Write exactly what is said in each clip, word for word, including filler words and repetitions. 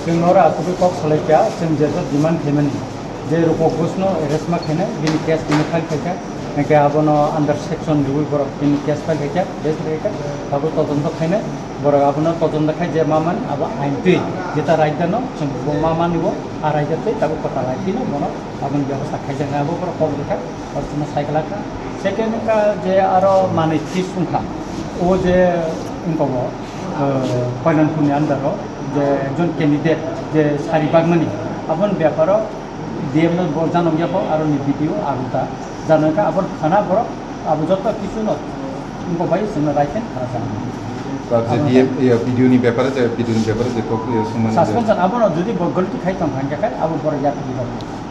Chwng noro asugwi kok salaikha, chwng jeswk demand khaimani, je Rupak Ghoshno arrest ma khainai, bini case bini file khaikha, hwnkhe abono under section riwi borok bini case file khaikha, case khaikha, tabuk todonto khainai, borok abono todonto khai je ma man, abo ain twi, jeta raidano chwng bo ma mani bo, a raida twi tabuk kwtal ain twino bono aboni bebosta khaijaknai, abo borok kok rwkha. Aro chwngno sai glak kha. Second wngkha je aro manwi fees wngkha. O je wngkha bo, eh, Koilanpurni under o je ekjon candidate je sari bagmani, aboni beparo D M no bo janok ya kho, aro ni B D O abo ta janok kha, abo khana borok abo joto kisu no wngkha bai chwngno right hand khana janok. Tar je D M, iya, B D O ni bepare je, B D O ni bepare je kok, iya, sumani je. Suspension, abono jodi bo galti khai tong kha, hingkhe abo borok yapri rok.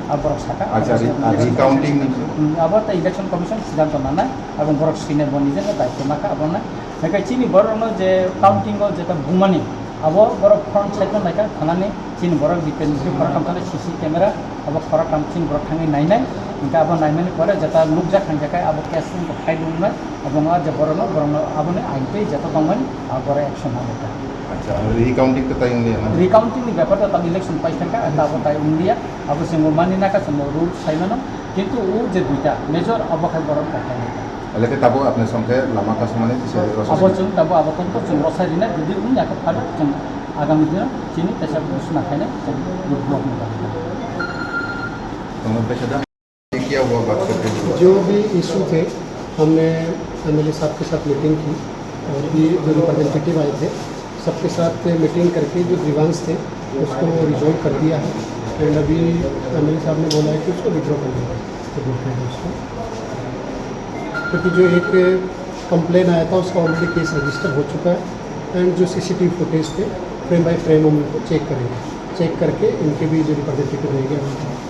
Abo borok saka, Acha, abo re-, saka. Recounting ni? Hmm, abo tei Election Commission siddhanto nanai, abo borok sine bo nijeno daityo naka abo na. Hingkhe chini borok no je counting o jeta bumani, abo borok front side no naikha thanani chini borok depend khorok kam thani C C camera, abo khorok kam chini borok thangwi nainai, hingkhe abo naimani pore jeta nukjak hingkhe abo case wngkha file wngnai, abo wngkha je borok no, borok no aboni ain twi jeta tongmani, abo borok action nanai kha. Acha, recounting to tai wngya na? Recounting ni bepar to tam election pai thangkha, abo tai wngya. Abo chwng bo mani naka chwng bo rule sai mano, kintu o je duita major abo khai borok kok khainai. Aleke tabuk apni songkhe lama kasumani tisa rosai. Abo chwng tabuk abo tongkha chwng rosai rina, jodi wngya khe phano chwng agami dino chini tesa suna khainai chwng block ni bagwi. Tongno paisa da. क्या हुआ, बात करते हुए? जो भी इशू थे, हमने एमएलए साहब के साथ मीटिंग की और भी जो रिप्रेजेंटेटिव आए थे, सबके साथ मीटिंग करके जो ग्रीवांस थे, उसको रिजॉल्व कर दिया है। एंड अभी एमएलए साहब ने बोला है कि उसको विड्रॉ कर दिया है, तो बोलते हैं उसको। क्योंकि जो एक कंप्लेन आया था, उसका ऑलरेडी केस रजिस्टर हो चुका है। एंड जो सीसीटीवी फुटेज थे, फ्रेम बाय फ्रेम हम उनको चेक करेंगे। चेक करके इनके भी जो रिप्रेजेंटेटिव रहेंगे, हम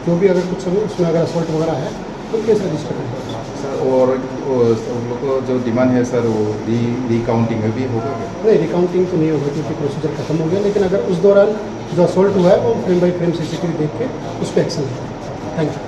जो भी अगर कुछ समय उसमें अगर असॉल्ट वगैरह है, तो केस रजिस्टर करेंगे। सर, और, और सब लोग को जो डिमांड है सर, वो री-, रिकाउंटिंग अभी होगा क्या? नहीं, रिकाउंटिंग तो नहीं होगा क्योंकि प्रोसीजर खत्म हो गया, लेकिन अगर उस दौरान जो असॉल्ट हुआ है, वो फ्रेम बाय फ्रेम सीसीटीवी देख के उस पर एक्शन लेंगे। Thank you.